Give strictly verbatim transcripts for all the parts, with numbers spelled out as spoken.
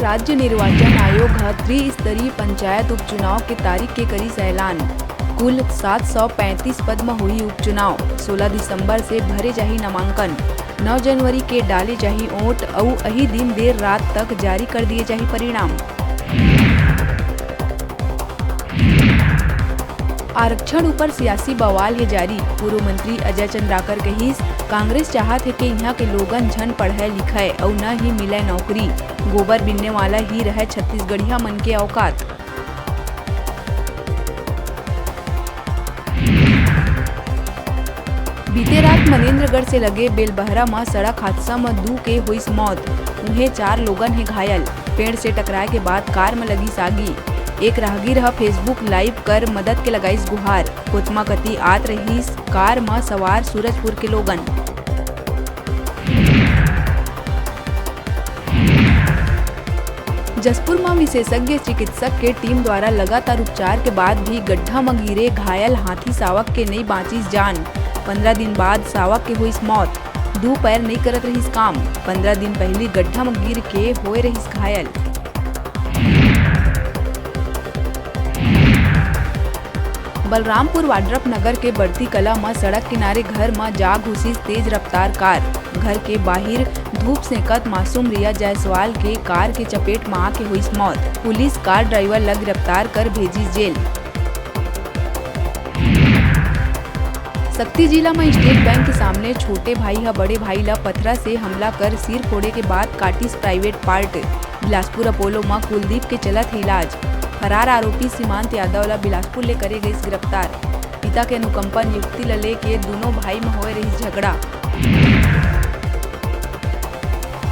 राज्य निर्वाचन आयोग ह त्रिस्तरीय पंचायत उपचुनाव के तारीख के करिस ऐलान। कुल सात सौ पैंतीस पद म होही उपचुनाव। सोलह दिसंबर से भरे जाही नामांकन। नौ जनवरी के डाले जाही वोट अउ अही दिन देर रात तक जारी कर दिए जाही परिणाम। आरक्षण ऊपर सियासी बवाल हे जारी। पूर्व मंत्री अजय चंद्राकर कहिस, कांग्रेस चाहत हे कि इहां के लोगन झन पढ़य लिखय अउ न ही मिलय नौकरी। गोबर बिनने वाला ही रहय छत्तीसगढ़िया मन के औकात। बीते रात मनेन्द्रगढ़ से लगे बेलबहरा म सड़क हादसा म दू के होइस मौत, उहें चार लोगन हे घायल। पेड़ से टकराए के बाद कार म लगिस आगी। एक राहगीर ह Facebook live कर मदद के लगाइस गुहार। कोचमा कति आत रहिस कार म सवार सूरजपुर के लोगन। जशपुर म विशेषज्ञ चिकित्सक के टीम द्वारा लगातार उपचार के बाद भी गड्ढा म गिरे घायल हाथी सावक के नइ बांचिस जान। पंद्रह दिन बाद सावक के होइस मौत। दू पैर नइ करत रहिस काम। पंद्रह दिन पहिली गड्ढा म गिर के होए रहिस घायल। बलरामपुर वाड्रफ नगर के बरती कला म सड़क किनारे घर म जा घुसिस तेज रफ्तार कार। घर के बाहिर धूप सेंकत मासूम रिया जायसवाल के कार के चपेट म आके होइस मौत। पुलिस कार ड्राइवर ल गिरफ्तार कर भेजिस जेल। सक्ती जिला म स्टेट बैंक के सामने छोटे भाई ह बड़े भाई ल पथरा से हमला कर सिर फोड़े के बाद काटिस प्राइवेट पार्ट। बिलासपुर अपोलो म कुलदीप के चलत हे इलाज। फरार आरोपी सीमांत यादव ल बिलासपुर ले करे गइस गिरफ्तार। पिता के अनुकंपा नियुक्ति ल लेके दूनों भाई म होए रहिस झगड़ा।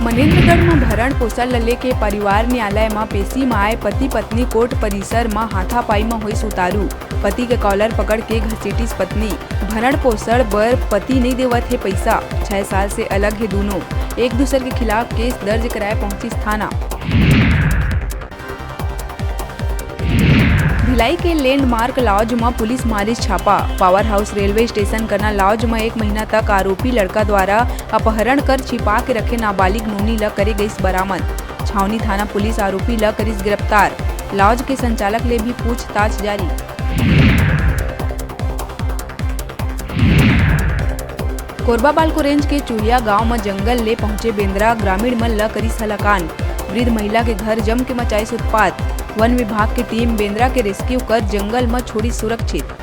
मनेन्द्रगढ़ म भरण पोषण ल लेके परिवार न्यायालय म पेशी म आए पति पत्नी कोर्ट परिसर म हाथापाई म होइस उतारू। पति के कॉलर पकड़ के घसीटिस पत्नी। भरण पोषण बर पति नइ देवत हे पइसा। छह साल से अलग हे दूनों। एक दूसर के खिलाफ केस दर्ज कराए पहुंचिस थाना। भिलाई के लैंडमार्क लॉज म पुलिस मारिस छापा। पावर हाउस रेलवे स्टेशन कना लॉज म एक महीना तक आरोपी लड़का द्वारा अपहरण कर छिपा के रखे नाबालिग नोनी ल करे गइस बरामद। छावनी थाना पुलिस आरोपी ल करिस गिरफ्तार। लॉज के संचालक ले भी पूछताछ जारी। कोरबा बालको रेंज के चुहिया गांव म जंगल ले पहुंचे बेंदरा, ग्रामीण मन ल करिस हलाकान। वृद्ध महिला के घर जम के मचाइस उत्पात। वन विभाग के टीम बेंदरा के रेस्क्यू कर जंगल म छोड़िस सुरक्षित।